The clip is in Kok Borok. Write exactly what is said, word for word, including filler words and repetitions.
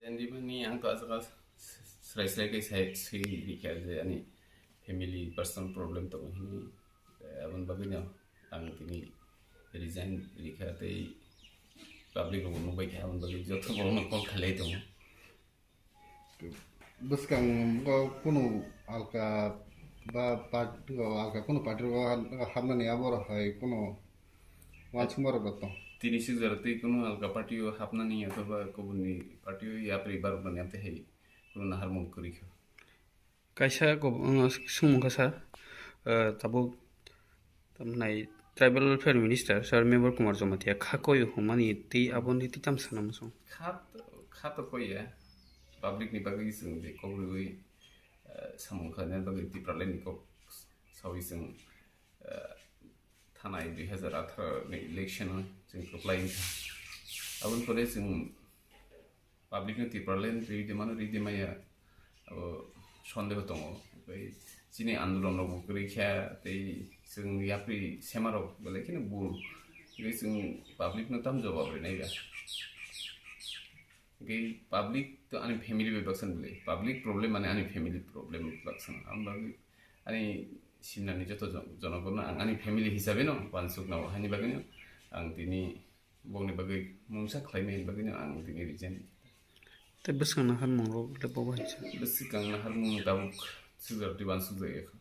Ani bini ang to aswk srai srai khe sai swi rikha je ani family personal problem tongo hwnwi. Eh, aboni bagwino ang tini resign rikha tei public rok nukbai kha, aboni bagwi joto borokno call khailai tongo. Bwskango kunu alka ba party o alka kunu party o hapnani abo rok hai kunu uansukma rok bo tong. Tini sijak tei kunu alka party o hapnani othoba kubuni party o yapri baroknani amtwi hai kunu naharmung kwrwi kha. Kaisa kok-, uh, swngmung kha sir, uh, tabuk tamnai Tribal Welfare Minister sir Mevar Kumar Jamatia kha koi humani tei aboni tei tam sana muchung. Kha to, kha to koi ya, public ni bagwi chwng je kok rwi, uh, samung kha nai bagwi Tipraland ni kok sawi chwng, uh, thanai dui hazar atharo ni election o chwng kwplai wngkha. Aboni pore chwng public no Tipraland ridi mano ridi maya abo sondeho tongo. Tei chini andolon rok bo kwrwi kha tei chwng yapri sema rok belai kheno bul. Tei chwng public no tam jawab rinai ba. Tei public to ani family bai baksa ni belai. Public problem mane ani family problem baksa. Ang bagwi ani simnani joto jon-, jonogono ang ani family hisabe no uansuk nao. Hani bagwi no ang tini bongni bagwi mungsa khlaimani bagwi no ang tini resign. Tei bwskang naharmung rok le bo bai se. Bwskang naharmung tabuk sujak diban sujak ekho.